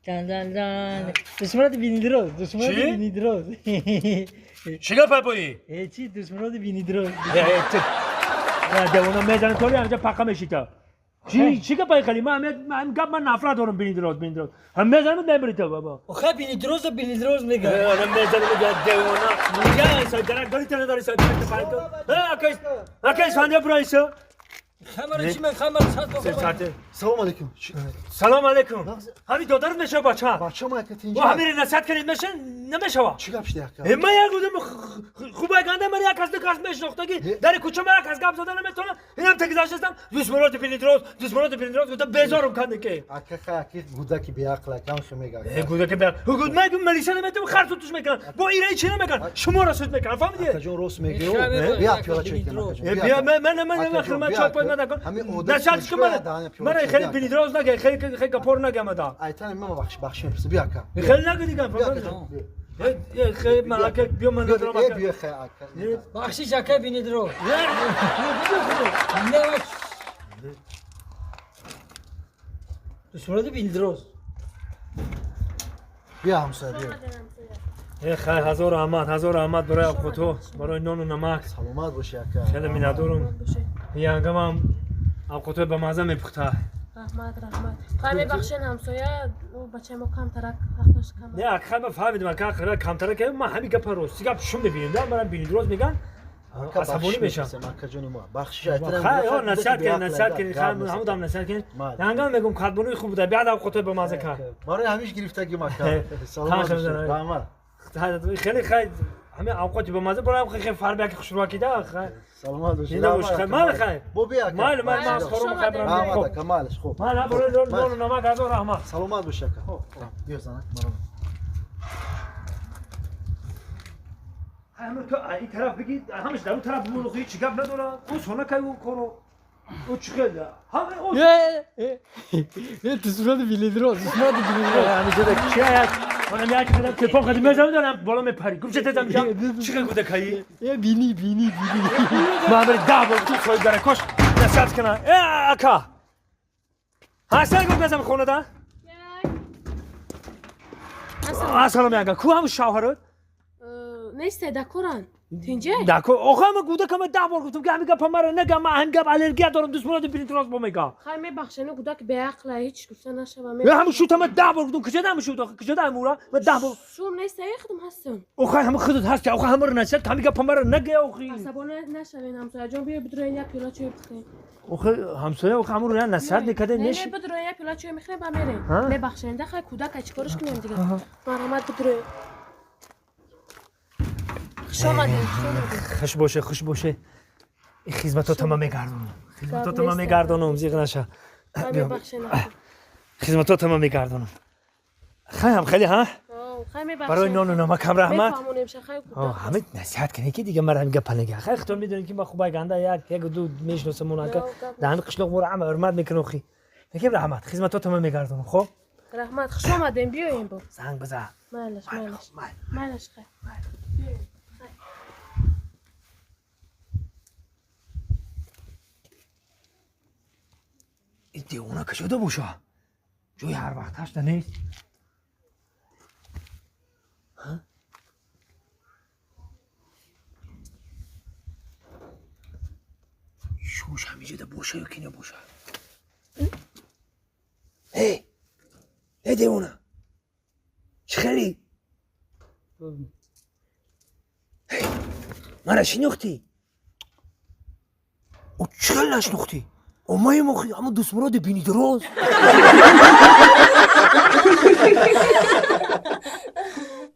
Дан дан дан. Дусмурод бинидроз, Дусмурод Чӣ? бинидроз. Чӣ гап бои? Э чи Дусмурод бинидроз. Девона мезанам толи ҳамҷа пақа мешита. Чӣ гап хали? Ман гап ман нафрат дорам бинидроз бинидроз. Ҳам мезанам мебри то баба. Охе бинидроз бинидроз мега. Одам мезанам девона. Я сай дарак дори тана дори сай парто. Э акай сандя брайса. Хамара чи мен хамара сад. Салом алейкум. Салом алейкум. Ҳами додарат мешава бача. Бача ма яка тинҷа. О ҳамире насиҳат кунед меша намешава. Чӣ гап шуда яка? Э ман як одам хубай ганда ман як аз ду кас мешинохтаги дар кӯча ман як аз гап зада наметавонам. Инам тагизаштам. Дусмуроди бинидроз, дусмуроди бинидроз гуфта безорум канда ки. Ака ха аки гудаки беақл акам хе мега. Э гудаки беақл. Гуд ман милиса наметавонам хар сутуш мекунам. Бо ираи чӣ намекунам? Шуморо суд мекунам. Фаҳмидӣ? Ака ҷон рост мегӯ. Бия пиёла чой кунам ака ҷон. Э бия ман ман ман ман ман чой пой ман накун. Насиҳат кун ман. Ман хеле бинидроз нага, хеле хеле гапор нага мада. Айтан ман бахш бахш мепурсам. Бия ака. Хеле нага дигам фаҳмидӣ? Хеле ман ака биё ман надорам ака. Бия хе ака. Бахшиш ака бинидроз. Не Дусмурод бинидроз. Бия ҳамсоя бия. Э хай ҳазор раҳмат, ҳазор раҳмат барои авқотҳо, барои нону намак. Саломат бошӣ ака. Хеле миннатдорум. Янгамам авқотҳои ба мазза мепухта. Раҳмат, раҳмат. Хай мебахшен ҳамсоя, бачаи мо камтарак ҳақлаш кам. Не, хай ман фаҳмидам ака, камтарак ман ҳамин гапа рости гап шум мебинем да, манам бинидроз меган. Асабонӣ мешам. Ака ҷони мо. Бахшиш айтам. Хай, о насиҳат кунед, насиҳат кунед, хай ҳамудам насиҳат кунед. Янгам мегум кадбонуи хуб буда, биад авқотҳои ба мазза кард. Барои ҳамиш гирифтагим ака. Саломат бошӣ. Раҳмат. Хеле хай ҳамин авқоти ба мазза барои хеле фарбе ки хушрӯаки да хай. Саломат бошӣ. Зинда бошӣ. Хай мал хай. Бо бия ака. Майли майли ман корум хай барам. Раҳмат ака, майлиш хуб. Ман барои нону намак ҳазор раҳмат. Саломат бошӣ ака. Биё занак, маро. Ҳамин то ин тараф бигӣ, ҳамаш дар он тараф бимон, ҳеҷ гап надорад. Ӯ сона кай ӯ коро. Ӯ чӣ хел? Ҳама ӯ Э Дусмурод бинидроз, Дусмурод бинидроз. ҳамин ҷода чи як манам як қадам телефон қадим мезанам дорам боло мепарӣ. Гум ча тезам ҷам чӣ хел гуда каи? Э бини бини бини. Ман бери 10 бор ту соҳиб даракош насиҳат кунам. Э ака. Ҳасан гум газам хонада? Ассалому алайкум. Ку ҳам шавҳарот? Нест дакоран. Тинҷе? Дако, охо ман гудакама 10 бор гуфтам ки ҳамин гапа мара нага, ман ҳамин гап аллергия дорам, Дусмуроди бинидроз бо мега. Хай мебахшен, гудак беақла, ҳеҷ гуфта нашава. Э ҳамин шутама 10 бор гуфтам, куҷода ҳамин шут, куҷода ҳамин ура? Ман 10 бор. Шум нест, худам ҳастам. Охо ҳамин худат ҳасти, охо ҳамаро насиҳат, ҳамин гапа мара нага охи. Асабона нашавен ҳамсоя ҷон, биё бидроен як пиёла чой бихӯрем. Охо ҳамсоя, охо ҳамаро насиҳат мекарде, Не, неш. не, бидроен як пиёла чой мехӯрем, ба мерем. Мебахшен, да хай кӯдака чӣ кораш кунем дига. Марҳамат бидроен. Хуш омадед, хуш омадед. Хуш боше, хуш боше. Ин хизматото ман мегардонам. Хизматото ман мегардонам, зиқ наша. Мебахшен. Хизматото ман мегардонам. Хай ҳам хеле ҳа? Хай мебахшен. Барои нону намакам раҳмат. Мефаҳмонем ша хай. Ҳамин насиҳат кунед ки дига мара ҳамин гапа нага. Хай худтон медонед ки ман хубай ганда як як ду мешиносам он ака. Дар ҳамин қишлоқ моро ҳама ҳурмат мекунам хи. Мегем раҳмат, хизматото ман мегардонам, хоб? Раҳмат, хуш омадем, биёем бо. Занг бизан. Майлаш, майлаш. Майлаш хай. Биёем. Ин девона кушода боша? Ҷои ҳар вақташ да нест. Шуш ҳамиҷода боша ё ки набоша? Эй, эй девона, чӣ хели? Эй, мара шинохтӣ? О чӣ хел нашинохтӣ? Омаем охи, ҳамон Дусмуроди бинидроз.